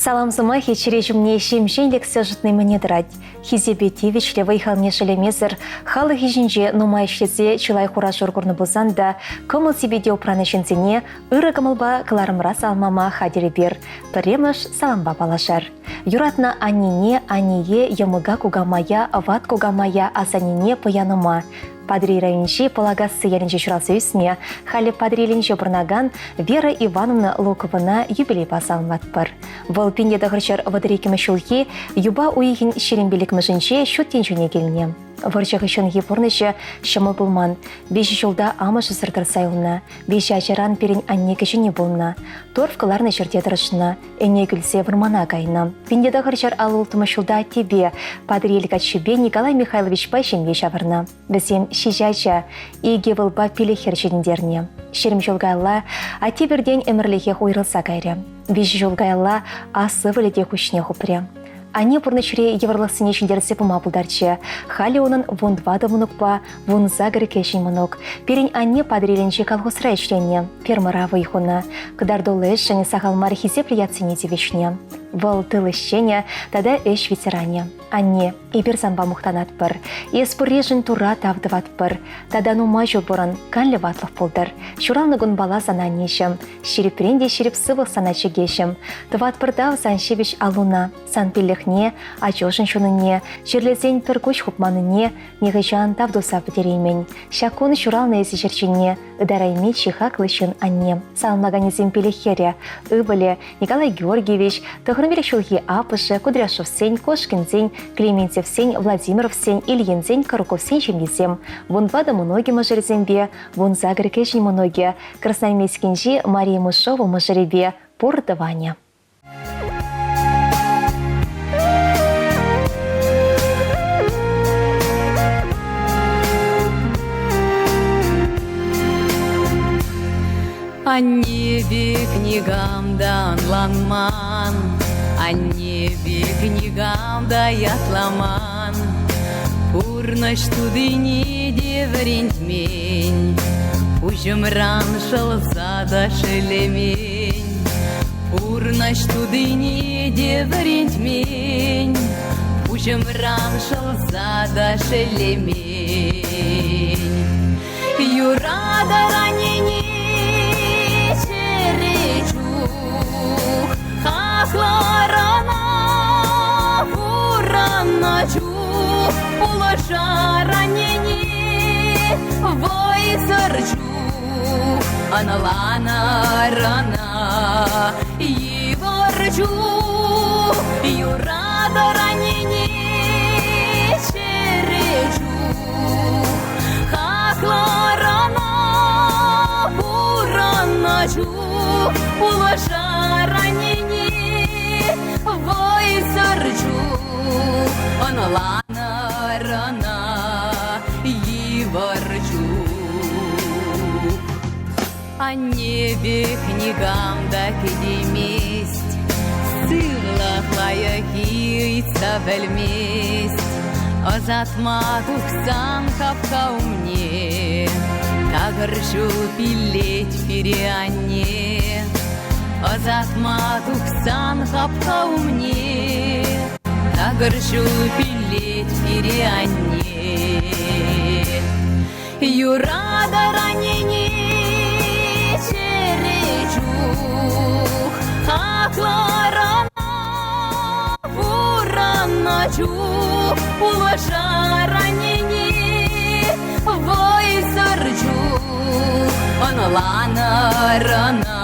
Салам сӑмахӗ чӗре ҫумне ҫемҫен лексе ӑшӑтни мӗне тӑрать. Хисепе тивӗҫлӗ вӑй-халне шеллемесӗр халӑх ӗҫӗнче нумай ӗҫлесе чылай хура-шур курнӑ пулсан та кӑмӑл-сипете упранӑ ҫынсене ырӑ кӑмӑлпа кӑларӑмра саламлама хатӗр эпир. Пӗрремӗш салампа паллашар. Юратнӑ аннене, аннее, йӑмӑка, кукамая, ват кукамая, асаннене, пӑянӑма Патӑрьел районӗнчи Пӑлакасси ялӗнче ҫуралса ӳснӗ, халӗ Патӑрьелӗнче пурӑнакан Вера Ивановна Луковӑна юбилейпа саламлатпӑр. Вӑл 1932 ҫулхи юпа уйӑхӗн 25-мӗшӗнче ҫут тӗнчене килнӗ. Вӑрҫӑ хыҫҫӑнхи пурнӑҫӗ ҫӑмӑл пулман. Виҫӗ ҫулта амӑшӗсӗр тӑрса юлнӑ. Виҫӗ ачаран пирӗн анне кӗҫӗнни пулнӑ. Торф кӑларнӑ ҫӗрте тӑрӑшнӑ. Ӗне кӳлсе вӑрмана кайнӑ. 1960 ҫулта аттепе, Патӑрьел каччипе Николай Михайловичпа ҫемье ҫавӑрнӑ. Вӗсем ҫичӗ ача, икӗ ывӑлпа пилӗк хӗр ҫитӗнтернӗ. 20 ҫул каялла атте пиртен ӗмӗрлӗхех уйрӑлса кайрӗ. Виҫӗ ҫул каялла аслӑ ывӑлӗ те куҫне хупрӗ. Анне пурнӑҫри йывӑрлӑхсене ҫӗнтерсе пыма пултарчӗ. Халӗ унӑн 14 мӑнукпа 18 кӗҫӗн мӑнук. Пирӗн анне Патӑрьелӗнчи колхозра ӗҫленӗ, фермӑра вӑй хунӑ. Кӑтартуллӑ ӗҫшӗн сахал мар хисеплӗ ятсене тивӗҫнӗ. Вӑл тыл ӗҫченӗ тата ӗҫ ветеранӗ. Анне, эпир санпа мухтанатпӑр. Эс пурришӗн Турра тав тӑватпӑр. Тата нумай ҫул пурӑн, канлӗ ватлӑх пултӑр. Ҫуралнӑ кунпала сана аннеҫӗм. Ҫирӗпрен те ҫирӗп сывлӑх сана чӗкеҫӗм. Тӑватпӑр тав сан ҫепӗҫ аллуна, сан пиллӗхне, ачушӑн ҫунине, чирлесен пӗр куҫ хупманнине нихӑҫан тав туса пӗтереймӗн. Ҫак кун ҫуралнӑ эсӗ ҫӗр ҫине, ытарайми чи хаклӑ ҫын анне. Саламлаканӗсем пилӗк хӗрӗ, ывӑлӗ Николай Георгиевич, тӑхӑрвилӗк ҫулхи аппӑшӗ, Кудряшовсен, Кошкинсен, Клементьевсен, Владимировсен, Ильинсен, Коруковсен ҫемйисем, вунтӑватӑ мӑнукӗ мӑшӑрӗсемпе, 18 кӗҫӗн мӑнукӗ, Красноармейскинчи Мария Мышова мӑшӑрӗпе пур тӑванӗ. Анне пек никам та ӑнланман, Анне пек никам та ятламан. Пурнӑҫ тутине те вӗрентмен, Пуҫӑмран шӑлса та шеллемен. Пурнӑҫ тутине те вӗрентмен, Пуҫӑмран шӑлса та шеллемен. Юратӑр аннене чӗре чух, хаклӑр ӑна пурӑннӑ чух, пулӑшар аннене вӑйсӑр чух, ӑнланӑр ӑна йывӑр чух, юратӑр аннене чӗре чух. Хаклӑрана пурӑннӑ чух пулӑшар аннене вӑйсӑр чух ӑнланӑр ӑна йывӑр чух. Анне пек никам та кӗтеймест, сывлӑх лайӑххи ыйтса пӗлмест. Ӑсатма тухсан хапха умне такӑр ҫул пиллет пире анне. Ӑсатма тухсан хапха умне такӑр ҫул пиллет пире анне. Юратӑр аннене чӗре чух, хаклӑр ӑна пурӑннӑ чух, пулӑшар аннене вӑйсӑр чух, ӑнланӑр ӑна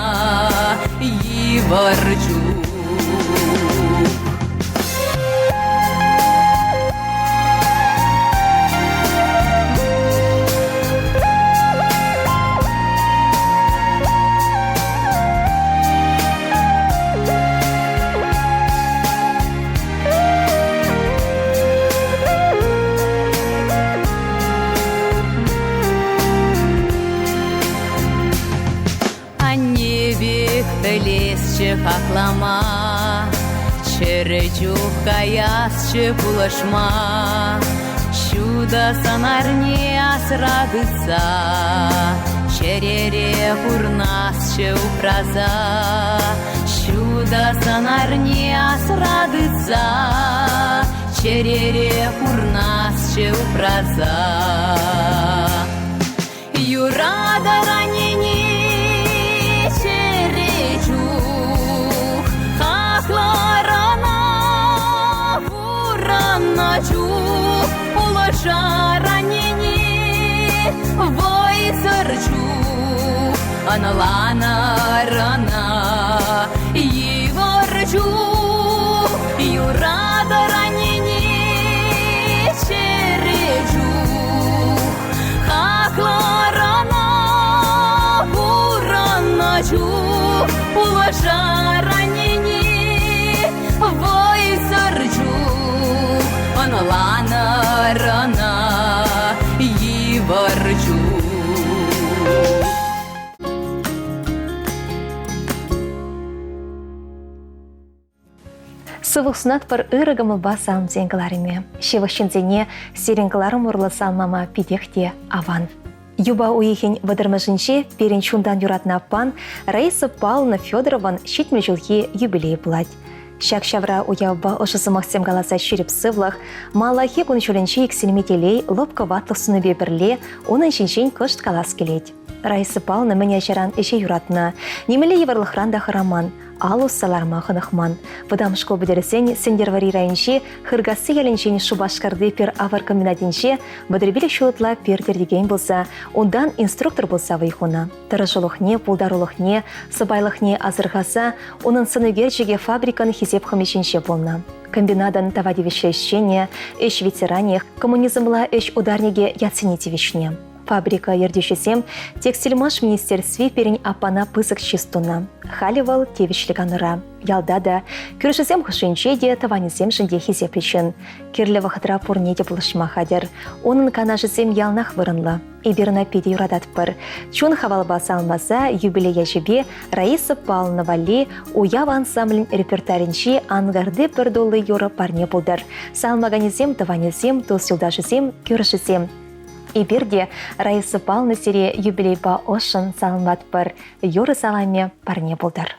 йывӑр чух. Анне пек пӗлесчӗ хаклама, Чӗрӗ чух каясчӗ пулӑшма. Ҫутӑ сӑнарне асра тытса. Чӗрере пурнасчӗ упраса, Ҫутӑ сӑнарне асра тытса, Чӗрере пурнасчӗ упраса. Юратӑр аннене чӗре чух, Хаклӑр ӑна пурӑннӑ чух, Пулӑшар аннене вӑйсӑр чух, Ӑнланӑр ӑна йывӑр чух, Юратӑр аннене чӗре чух, Хаклӑр ӑна пурӑннӑ чух, Пулӑшар аннене вӑйсӑр чух, Ӑнланӑр ӑна йывӑр чух. Сывлӑх сунатпӑр ырӑ кӑмӑлпа саламсен кӑларӑмӗ. Ҫывӑх ҫынсене сирӗн кӑларӑм урлӑ саламлама питех те аван. Юпа уйӑхӗн вӑтӑрмӗшӗнче пирӗн чунтан юратнӑ аппан Раиса Павловна Федорован 70 ҫулхи юбилей пулать. Ҫак ҫавра уявпа ӑшӑ сӑмахсем каласа ҫирӗп сывлӑх, маллахи кун-ҫулӗнчи иксӗлми телей, лӑпкӑ ватлӑх суннипе пӗрле унӑн ҫинчен кӑшт калас килет. Раиса Павловна мӗн ачаран ӗҫе юратнӑ, нимӗнле йывӑрлӑхран та хӑраман, ал усса ларма хӑнӑхман. Вӑтам шкул пӗтерсен Сӗнтӗрвӑрри районӗнчи Хыркасси ялӗнчен Шупашкарти пир-авӑр комбинатӗнче 35 ҫул ытла пир тӗртекен пулса, унтан инструктор пулса вӑй хунӑ. Тӑрӑшулӑхне, пултарулӑхне, сӑпайлӑхне асӑрхаса унӑн сӑнӳкерчӗкӗ фабрикӑн хисеп хӑми ҫинче пулнӑ. Комбинатӑн тава тивӗҫлӗ ӗҫченӗ, ӗҫ ветеранӗ, коммунизмла ӗҫ ударникӗ ятсене тивӗҫнӗ. Фабрика ертӳҫисем Текстильмаш министерстви пирӗн аппана пысӑк чыс тунӑ. Халӗ вӑл тивӗҫлӗ канура. Ялта та, кӳршӗсем хушшинче те тӑванӗсемшӗн те хисеплӗ ҫын. Кирлӗ вӑхӑтра пурне те пулӑшма хатӗр. Унӑн канашӗсем яланах вырӑнлӑ. Эпир ӑна питӗ юрататпӑр. Чун хавалпа саламласа юбилей ячӗпе Раиса Павловна валли уяв ансамблӗн репертуарӗнчи Ангарти пӗр тулли юрӑ парне пултӑр. Саламлаканӗсем тӑванӗсем, тус-юлташӗсем, кӳршӗсем. Эпир те Раиса Павловна сире юбилейпа ӑшшӑн саламлатпӑр. Юрӑ саламӗ парне пултӑр.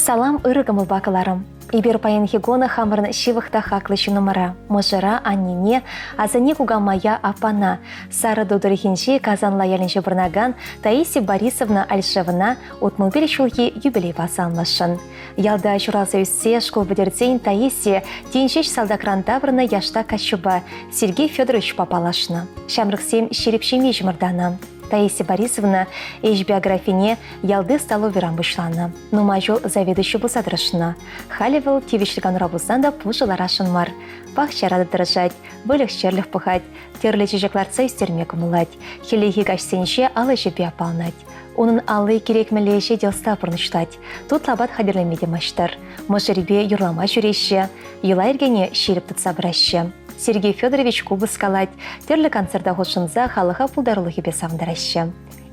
Салам ырӑ кӑмӑлпа кӑларӑм. Эпир паянхи кун хамӑрӑн ҫывӑх та хаклӑ ҫыннӑмӑра, мӑшӑра, аннене, асанне кукамая, аппана, Сарӑ ту тӑрӑхӗнчи Казанла ялӗнче пурӑнакан Таисия Борисовна Альшевӑна 65 ҫулхи юбилейпа саламласшӑн. Ялта ҫуралса ӳссе шкул пӗтерсен Таисия тин ҫеҫ салтакран таврӑннӑ яштак каччӑпа Сергей Федоровичпа паллашнӑ. Ҫамрӑксем ҫирӗп ҫемье чӑмӑртанӑ. Таисия Борисовна ӗҫ биографине ялти столовӑйран пуҫланӑ. Нумай ҫул заведующи пулса тӑрӑшнӑ. Халӗ вӑл тивӗҫлӗ канура пулсан та пушӑ ларасшӑн мар. Пахчара та тӑрӑшать, выльӑх-чӗрлӗх пӑхать, тӗрлӗ чечек лартса ӳстерме кӑмӑллать. Хӗллехи каҫсенче ал ӗҫӗпе аппаланать. Унӑн алли кирек мӗнле ӗҫе те ӑста пурнӑҫлать. Тутлӑ апат хатӗрлеме те маҫтӑр. Мӑшӑрӗпе юрлама ҫӳреҫҫӗ, йӑла-йӗркене ҫирӗп тытса пыраҫҫӗ. Сергей Федорович купӑс калать, тӗрлӗ концерта хутшӑнса халӑха пултарулӑхӗпе савӑнтараҫҫӗ.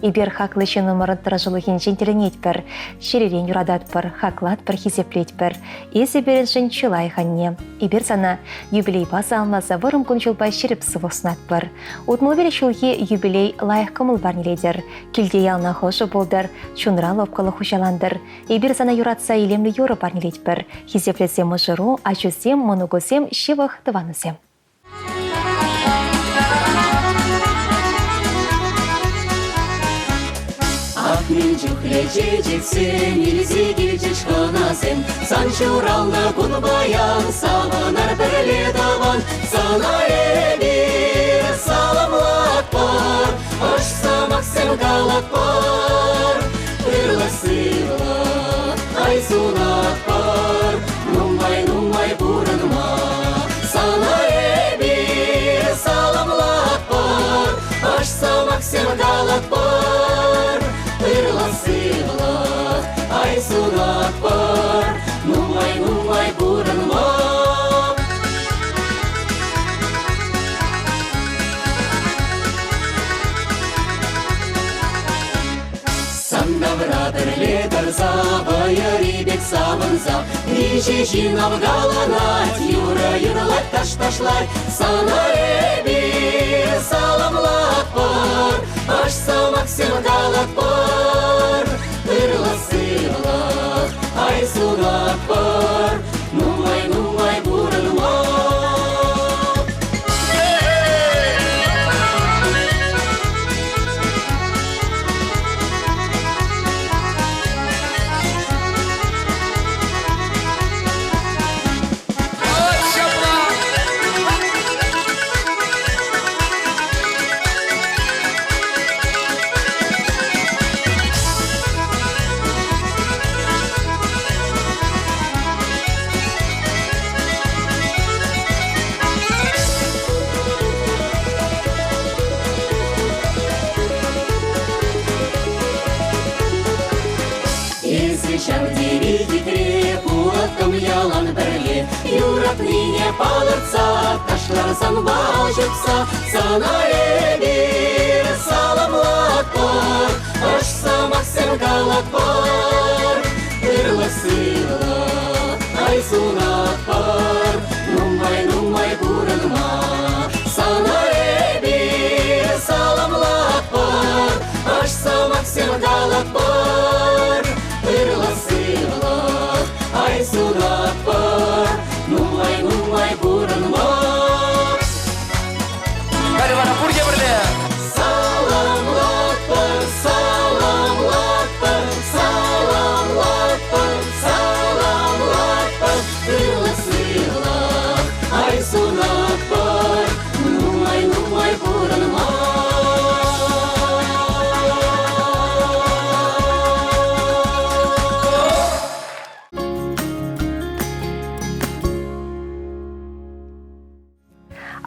Эпир хаклӑ ҫыннӑмӑрӑн тӑрӑшулӑхӗнчен тӗлӗнетпӗр, чӗререн юрататпӑр, хаклатпӑр, хисеплетпӗр. Эсӗ пирӗншӗн чи лайӑх анне. Эпир сана юбилейпа саламласа вӑрӑм кун-ҫулпа ҫирӗп сывлӑх сунатпӑр. 61 ҫулхи юбилей лайӑх кӑмӑл парнелетӗр. Килте яланах ӑшӑ пултӑр, чунра лӑпкӑлӑх хуҫалантӑр. Эпир сана юратса илемлӗ юрӑ парнелетпӗр. Хисеплесе мӑшӑру, ачусем, мӑнукусем, ҫывӑх тӑванусем. Ах, мӗн чухлӗ чечексем илсе килчӗҫ хӑнасем, Сан ҫуралнӑ кун паян савӑнар пӗрле тӑван. Сана эпир саламлатпӑр, ӑш сӑмахсем калатпӑр. Ырлӑх-сывлӑх ай сунатпӑр, нумай-нумай пурӑнма. Сана эпир саламлатпӑр, ӑш сӑмахсем калатпӑр. Ырлӑх-сывлӑх ай сунатпӑр, нумай-нумай пурӑнма. Сан тавра пӗрле тӑрса, вӑйӑри пек савӑнса, Миҫе ҫын авкаланать, юрӑ юрлать, таш ташлать. Сана эпир саламлатпӑр, ӑш сӑмахсем калатпӑр. Ырлӑх-сывлӑх ай сунатпӑр, нумай-нумай пурӑнма. Эсӗ ҫав тери хитре, пулӑттӑм ялан пӗрле. Юратнине палӑртса, ташлар санпа ҫупса. Сана эпир саламлатпӑр, ӑш сӑмахсем калатпӑр. Ырлӑх-сывлӑх ай сунатпӑр, нумай-нумай пурӑнма. Сана эпир саламлатпӑр, ӑш сӑмахсем калатпӑр. Ырлӑх-сывлӑх ай сунатпӑр, нумай-нумай пурӑнма. Халӗ вара пурте пӗрле. Саламлатпӑр, саламлатпӑр, саламлатпӑр, саламлатпӑр. Ырлӑх-сывлӑх ай сунатпӑр, нумай-нумай пурӑнма.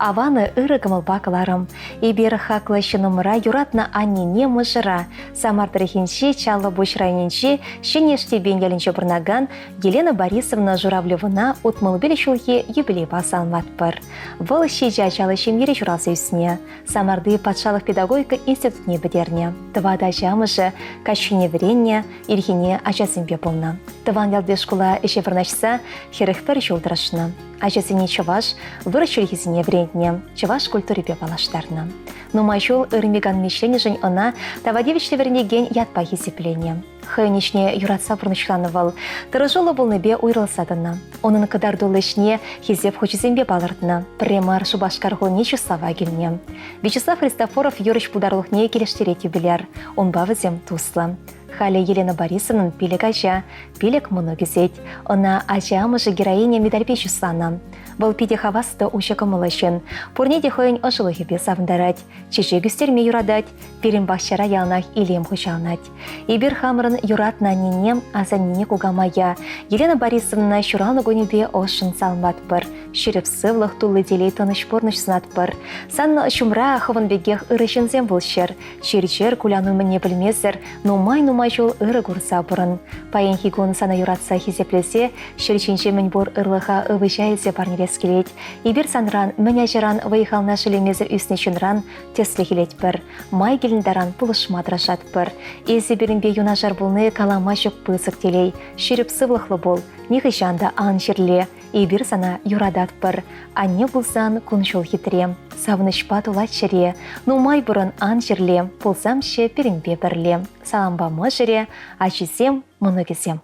Аван ырӑ кӑмӑлпа кӑларӑм. Эпир хаклӑ ҫыннӑмӑра юратнӑ аннене мӑшӑра Самар тӑрӑхӗнчи Чаллӑпуҫ районӗнчи Ҫӗнӗ Эштепен ялӗнче пурӑнакан Елена Борисовна Журавлевӑна 65 ҫулхи юбилейпа саламлатпӑр. Вӑл ҫичӗ ачаллӑ ҫемьере ҫуралса ӳснӗ. Самарти патшалӑх педагогика институтне пӗтернӗ. Тӑватӑ ача амӑшӗ каҫхине вӗреннӗ, ирхине ачасемпе пулнӑ. Тӑван ялти шкула ӗҫе вырнаҫса 41 ҫул тӑрӑшнӑ. Ачасене чӑваш, вырӑс чӗлхисене вӗрентнӗ. вӗрентнӗ, чӑваш культурипе паллаштарнӑ. Нумай ҫул ырми-канми ӗҫленӗшӗн ӑна тава тивӗҫлӗ вӗрентекен ятпа хисепленӗ. Хӑйӗн ӗҫне юратса пурнӑҫланӑ вӑл, тӑрӑшуллӑ пулнипе уйрӑлса тӑнӑ. Унӑн кӑтартуллӑ ӗҫне хисеп хучӗсемпе палӑртнӑ. Пӗрре мар Шупашкар хулине чыслава килнӗ. Вячеслав Христофоров юрӑҫ пултарулӑхне килӗштерет юбиляр. Унпа вӗсем туслӑ. Халӗ Елена Борисовнӑн пилӗк ача, пилӗк мӑнук ӳсет. Ӑна ача амӑшӗ героиня медальпе чысланӑ. Вӑл питӗ хавас та уҫӑ кӑмӑллӑ ҫын. Пурне те хӑйӗн ӑшӑлӑхӗпе савӑнтарать. Чечек ӳстерме юратать. Пирӗн пахчара яланах илем хуҫаланать. Эпир хамӑрӑн юратнӑ аннене, асаннене кукамая Елена Борисовнӑна ҫуралнӑ кунӗпе ӑшшӑн саламлатпӑр. Ҫирӗп сывлӑх, тулли телей, тӑнӑҫ пурнӑҫ сунатпӑр. Сан ҫумра хӑвӑн пекех ырӑ ҫынсем пулччӑр. Чир-чӗр куляну мӗнне пӗлмесӗр нумай-нумай ҫул ырӑ курса пурӑн. Паянхи кун сана юратса хисеплесе ҫӗр ҫинче мӗнпур ырлӑха ывӑҫа илсе парнелес килет. Эпир санран мӗн ачаран вӑй-хална шеллемесӗр ӳснӗ ҫынран тӗслӗх илетпӗр, май килнӗ таран пулӑшма тӑрӑшатпӑр. Эсӗ пирӗнпе юнашар пулни калама ҫук пысӑк телей. Ҫирӗп сывлӑхлӑ пул, нихӑҫан та ан чирле. Эпир сана юрататпӑр. Анне пулсан кун-ҫул хитре, савӑнӑҫпа тулать чӗре. Нумай пурӑн ан чирле, пулсамччӗ пирӗнпе пӗрле. Салампа мӑшӑрӗ, ачисем, мӑнукӗсем.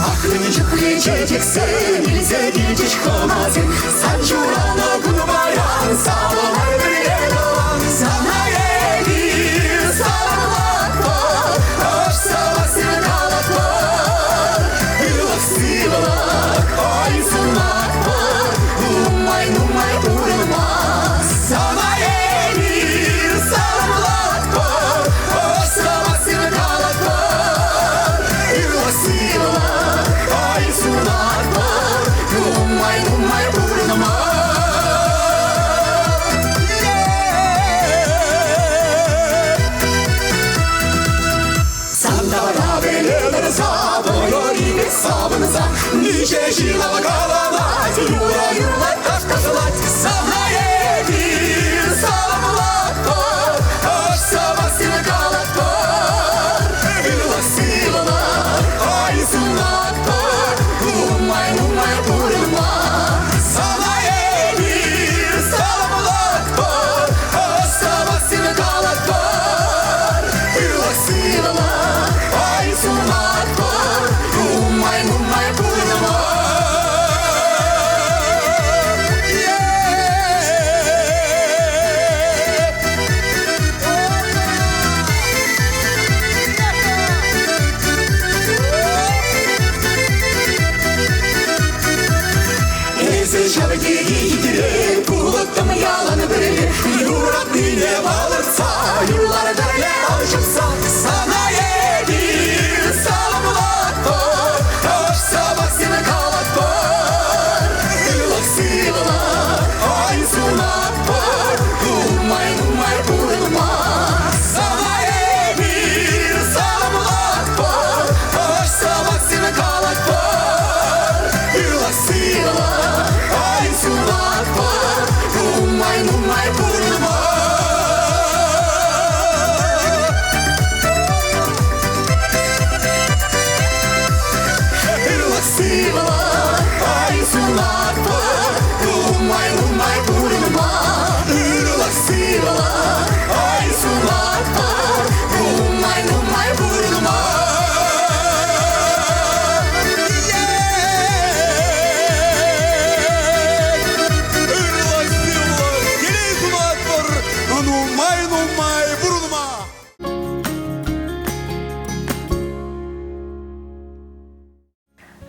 Ахрӑмӗ чухлӗ чечексем илсе килчӗҫ хӑнасем. Сан ҫуралнӑ кун паян савӑнар пӗрле тӑван. Сана эпир саламлатпӑр, ӑш сӑмахсем калатпӑр. Ырлӑх-сывлӑх, ой сунатпӑр, нумай-нумай пурӑнма. Сана эпир саламлатпӑр, ӑш сӑмахсем калатпӑр. Ырлӑх-сывлӑх, ой сунатпӑр, нумай-нумай пурӑнма. Сантара пӗле тӑрса, тӑйӑри савӑнса, миҫе ҫын каланать, юрӑ юрлать, таш ташлать. Сана эпир саламлатпӑр, ӑш сӑмахсем калатпӑр. Ырлӑх-сывлӑх, ай сунатпӑр, нумай-нумай пурӑнма. Сана эпир саламлатпӑр, ӑш сӑмахсем калатпӑр. Ырлӑх-сывлӑх, ай сунатпӑр, нумай-нумай пурӑнма. Эсӗ ҫав тери хитре, пулӑттӑм ялан пӗрле, юратнине палӑртса, юрлар пӗрле ал ҫупса, сана эпир саламлатпӑр, ӑш сӑмахсем калатпӑр. Ырлӑх-сывлӑх, ай сунатпӑр, нумай-нумай пурӑнма. Сана эпир саламлатпӑр, ӑш сӑмахсем калатпӑр. Ырлӑх-сывлӑх, ай сунатпӑр, нумай-нумай пурӑнма. Ырлӑх-сывлӑх, ай сунатпӑр, нумай-нумай пурӑнма. Ырлӑх-сывлӑх, ай сунатпӑр, нумай-нумай пурӑнма. Ырлӑх-сывлӑх, телей сунатпӑр, нумай-нумай пурӑнма!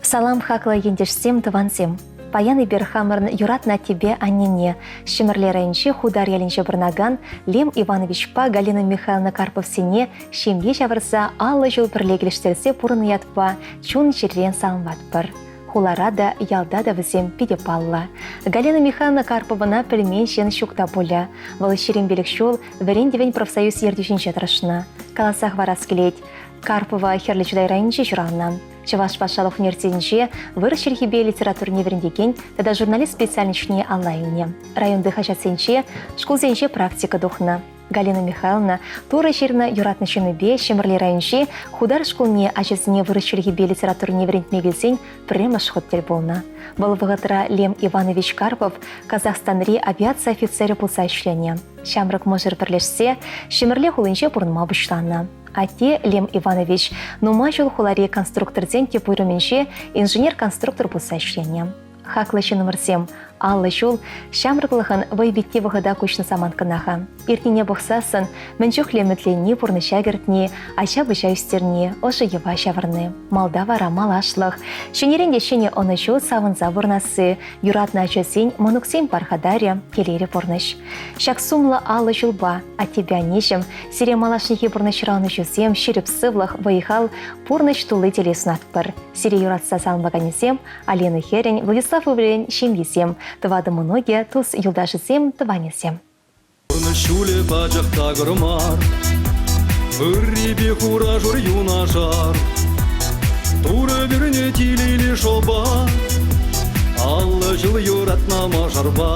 Салам, хаклӑ ентешсем, тӑвансем! Паян эпир хамӑрӑн юратнӑ аттепе аннене, Ҫӗмӗрле районӗнчи Хутар ялӗнче пурӑнакан Лем Ивановичпа Галина Михайловна Карповсене ҫемье ҫавӑрса 50 ҫул пӗрле килӗштерсе пурӑннӑ ятпа чун-чӗререн саламлатпӑр. Хулара та, ялта та вӗсем питӗ паллӑ. Галина Михайловна Карповӑна пӗлмен ҫын ҫук та пулӗ. Вӑл 25 ҫул вӗрентӗвӗн профсоюз ертӳҫинче тӑрӑшнӑ. Каласа хӑварас килет, Карпова Хӗрлӗ Чутай районӗнче ҫуралнӑ. Чӑваш патшалӑх университетӗнче вырӑс чӗлхипе литературине вӗрентекен тата журналист специальноҫне алла илнӗ. Районти хаҫатсенче, шкулсенче практика тухнӑ. Галина Михайловна Турӑ ҫырнӑ юратнӑ ҫыннипе Ҫӗмӗрле районӗнчи Хутар шкулне ачасене вырӑс чӗлхипе литературине вӗрентме килсен пӗрремӗш хут тӗл пулнӑ. Вӑл вӑхӑтра Лем Иванович Карпов Казахстанри авиаци офицерӗ пулса ӗҫленӗ. Ҫамрӑк мӑшӑр пӗрлешсе Ҫӗмӗрле хулинче пурӑнма пуҫланӑ. Атте Лем Иванович нумай ҫул хулари конструкторсен тӗп уйрӑмӗнче инженер-конструктор пулса ӗҫленӗ. Хаклӑ ҫыннӑмӑрсем, 50 ҫул ҫамрӑклӑхӑн вӑй-питти вӑхӑта куҫнӑ самант кӑна-ха. Иртнине пӑхсассӑн мӗн чухлӗ ӗмӗтленни пурнӑҫа кӗртни, ача-пӑча ӳстерни, ӑшӑ йӑва ҫавӑрни. Малта вара малашлӑх. Ҫӗнӗрен те ҫӗнӗ ӑнӑҫу савӑнса пурӑнасси, юратнӑ ачасен, мӑнуксен пархатарӗ, телейлӗ пурнӑҫ. Ҫак сумлӑ 50 ҫулпа, аттепе аннеҫӗм, сире малашнехи пурнӑҫра ӑнӑҫусем, ҫирӗп сывлӑх, вӑй-хал, пурнӑҫ тулли телей сунатпӑр. Сире юратса саламлаканӗсем Алина хӗрӗн, Владислав ывӑлӗн ҫемйисем, тӑватӑ мӑнукӗ, тус-юлташӗсем, тӑванӗсем. Пурнӑҫ ҫулӗ пачах такӑр мар, Ыррипе хура-шур юнашар. Турӑ пӳрнӗ телейлӗ шӑпа, 50 ҫул юратнӑ мӑшӑрпа.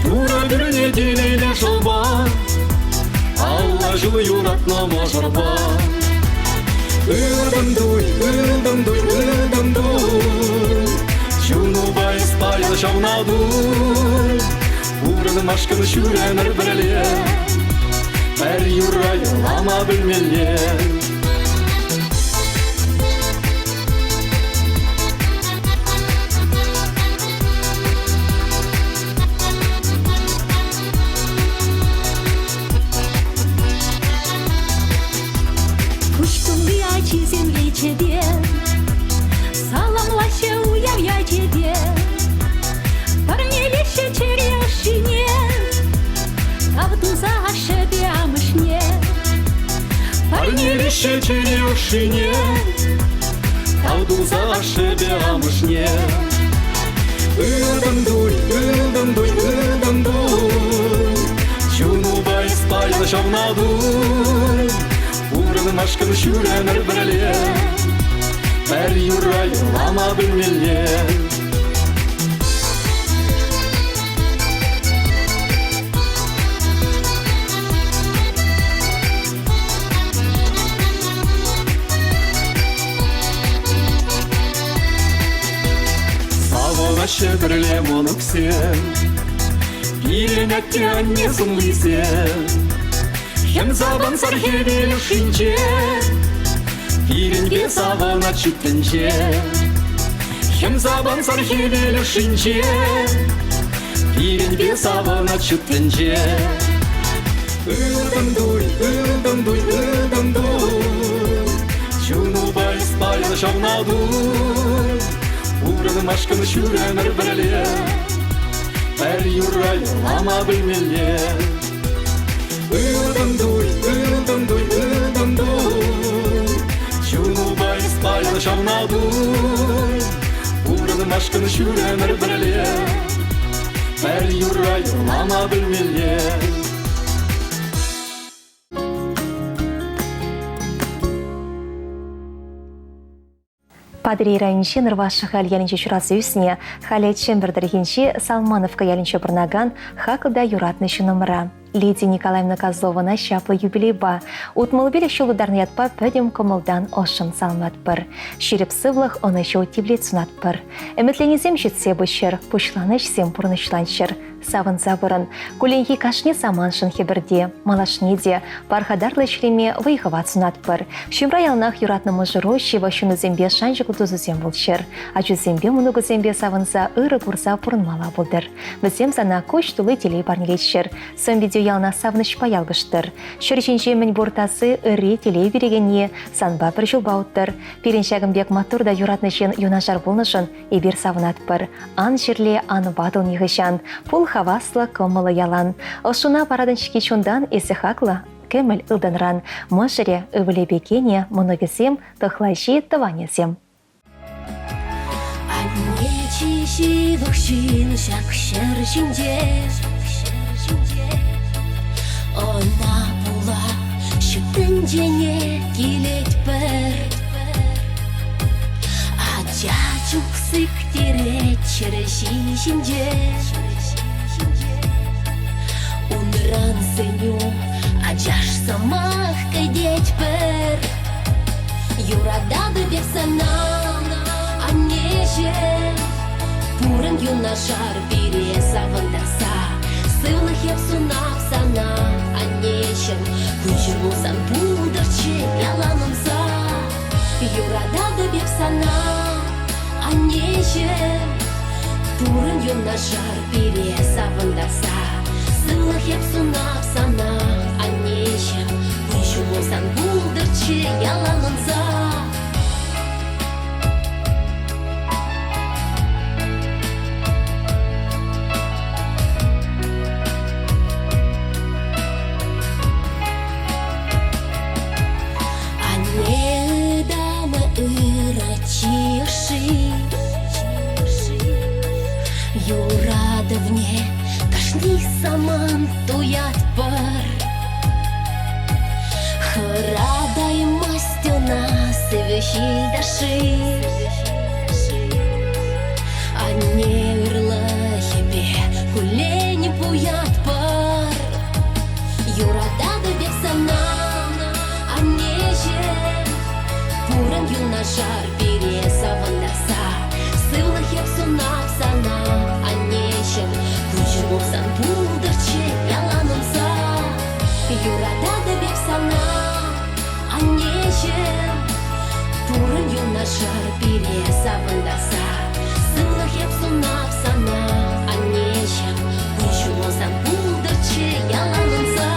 Турӑ пӳрнӗ телейлӗ шӑпа, 50 ҫул юратнӑ мӑшӑрпа. Ылтӑн туй, ылтӑн туй, ылтӑн туй, Чунупа эс паян ҫавна туй. Пурӑнмашкӑн ҫӳремӗр пӗрле, Пӗр юрра юрлама пӗлмелле. Куҫ тулли ачисем речӗпе Саламлаҫҫӗ уяв ячӗпе. Парнелеҫҫӗ чӗре ӑшшине, Тав туса ашшӗпе амӑшне. Парнелеҫҫӗ чӗре ӑшшине, Тав туса ашшӗпе амӑшне. Ылтӑн туй, ылтӑн туй, ылтӑн туй, Чунупа эс паян ҫавна туй. Пурӑнмашкӑн ҫӳремӗр пӗрле, Пӗр юрра юрлама пӗлмелле. Савӑнаҫҫӗ пӗрле мӑнуксем, Пирӗн атте-анне сумлисем. Хӗм савӑнсӑр хӗвел ӑшшинче, Пирӗнпе савӑнать ҫут тӗнче. Хӗм савӑнсӑр хӗвел ӑшшинче, Пирӗнпе савӑнать ҫут тӗнче. Ылтӑн туй, ылтӑн туй, ылтӑн туй, Чунупа эс паян ҫавна туй. Пурӑнмашкӑн ҫӳремӗр пӗрле, Пӗр юрра юрлама пӗлмелле. Ылтӑн туй, ылтӑн туй, ылтӑн туй, Чунупа эс паян ҫавна туй. Пурӑнмашкӑн ҫӳремӗр пӗрле, Пӗр юрра юрлама пӗлмелле. Патӑрьел районӗнчи Нӑрваш Шӑхаль ялӗнче ҫуралса ӳснӗ, халӗ Чӗмпӗр тӑрӑхӗнчи Салмановка ялӗнче пурӑнакан хаклӑ та юратнӑ ҫыннӑмӑра Лидия Николаевна Козловӑна чаплӑ юбилейпа 65 ҫул тутарнӑ ятпа пӗтӗм кӑмӑлтан ӑшшӑн саламлатпӑр. Ҫирӗп сывлӑх, ӑнӑҫу тивлет сунатпӑр. Ӗмӗтленисем ҫитсе пыччӑр, пуҫланӑ ӗҫсем пурнӑҫланччӑр. Савӑнса пурӑн. Кулленхи кашни саманшӑн хӗпӗрте, малашне те пархатарлӑ ӗҫлеме вӑй-хӑват сунатпӑр. Ҫумра яланах юратнӑ мӑшӑру ҫывӑх ҫыннусемпе шанчӑклӑ тусусем пулччӑр. Ачусемпе мӑнукусемпе савӑнса ырӑ курса пурӑнмалла пултӑр. Вӗсем сана куҫ тулли телей парнелеччӗр. Сӑн-питӳ яланах савӑнӑҫпа ялкӑштӑр. Ҫӗр ҫинче мӗн пур таси ырри телей кӳрекенни санпа пӗр ҫулпа уттӑр. Пирӗн ҫакӑн пек маттур та юратнӑ ҫын юнашар пулнӑшӑн Эпир савӑнатпӑр. Ан чирле, ан ватӑл нихӑҫан. Пул хаваслӑ, кӑмӑллӑ ялан. Ӑшшуна паратӑн-ҫке чунтан, эсӗ хаклӑ, кӗмӗл ылтӑнран. Мӑшӑрӗ, ывӑлӗпе кинӗ, мӑнукӗсем, тӑхлачи, тӑванӗсем. Анне чи ҫывӑх ҫын ҫак ҫӗр ҫинче. Ӑна пула ҫут тӗнчене килетпӗр. Ача чух сиктерет ҫӗр ҫинче. Унран сӗн. Юрататӑп эп сана, аннеҫӗм. Пурӑн юнашар пире савӑнтарса. Сывлӑх эп сунап сана, аннеҫӗм. Кун-ҫулу сан пултӑрччӗ ялан ӑнса. Юрататӑп эп сана, аннеҫӗм. Пурӑн юнашар пире савӑнтарса. Сывлӑх эп сунап сана, аннеҫӗм. Кун-ҫулу сан пултӑрччӗ ялан ӑнса. Анне ытамӗ ырӑ чыши, Юратӑвне кашни самант туятпӑр. Хӑратаймасть ӑна сивӗ ҫил ташши. Анне ырлӑхӗпе куллен пуятпӑр. Юрататӑп эп сана, аннеҫӗм. Пурӑн юнашар пире савӑнтарса. Сывлӑх эп сунап сана, аннеҫӗм. Куҫу пулсан пултӑрччӗ ялан ӑнса. Юрататӑп эп сана, аннеҫӗм. Пурӑн юнашар пире савӑнтарса. Сывлӑх эп сунап сана, аннеҫӗм. Куҫу пулсан пултӑрччӗ ялан ӑнса.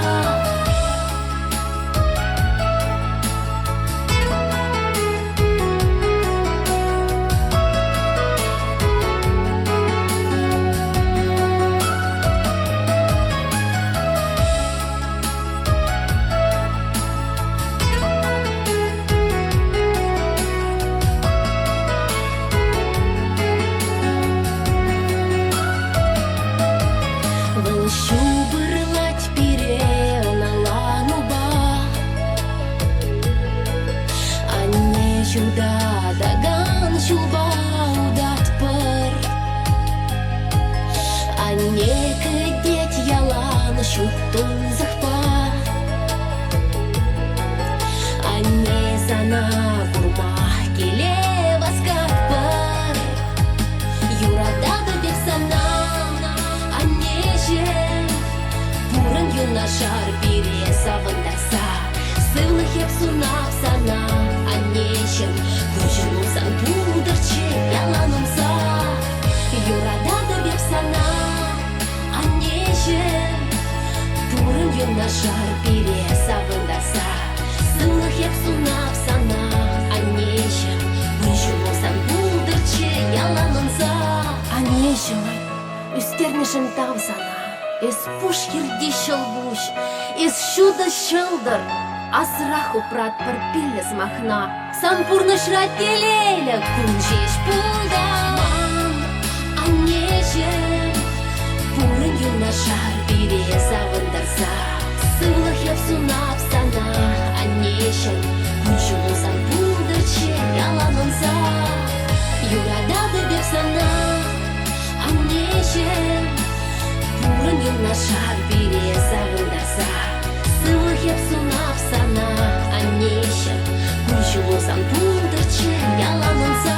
Вӑл ҫупӑрлать пире ӑнланупа. Анне ҫутатакан ҫулпа утатпӑр. Анне кӗтет ялан ҫут тунсӑхпа. Анне сана курма киле васкатпӑр. Юрататӑп эп сана, аннеҫӗм. Пурӑн юнашар пире савӑнтарса. Сывлӑх эп сунап сана, аннеҫӗм. Куҫу сан пултӑрччӗ ялан ӑнса. Юрататӑп эп сана, аннеҫӗм. Пурӑн юнашар пире савӑнтарса. Сывлӑх эп сунап сана, аннеҫӗм. Куҫу сан пултӑрччӗ ялан ӑнса. Аннеҫӗм, ӳстернӗшӗн тав сана. Эс пуш хирти ҫӑлкуҫ, эс ҫутӑ ҫӑлтӑр. Асрах упратпӑр пиллӗ сӑмахна. Сан пурнӑҫра телейлӗ кун ҫеҫ пултӑр. Ман аннеҫӗм, пурӑн юнашар пире савӑнтарса. Сывлӑх эп сунап сана, аннеҫӗм, кун-ҫулу сан пултӑрччӗ ялан ӑнса. Юрататӑп эп сана, аннеҫӗм, пурӑн юнашар пире савӑнтарса. Сывлӑх эп сунап сана, аннеҫӗм, кун-ҫулу сан пултӑрччӗ ялан ӑнса.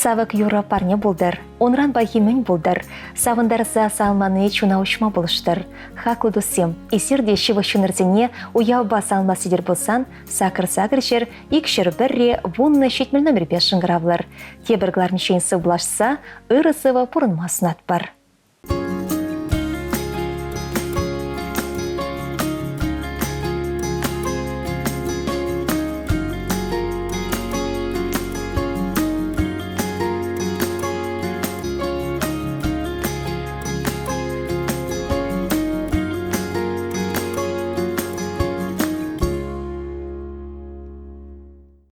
Савӑк юрӑ парне пултӑр, унран пахи мӗн пултӑр, савӑнтарса салмани чуна уҫма пулӑштӑр. Хаклӑ туссем, эсир те ҫывӑх ҫыннӑрсене уявпа салма сӗтӗр пулсан сакӑр-сакӑр ҫӗр, икҫӗр пӗрре, вуннӑ ҫитмӗл номерпе шӑнкӑравлӑр. Тепӗр кӑларниччен сывлашса ырӑ-сывӑ пурӑнма сунатпӑр.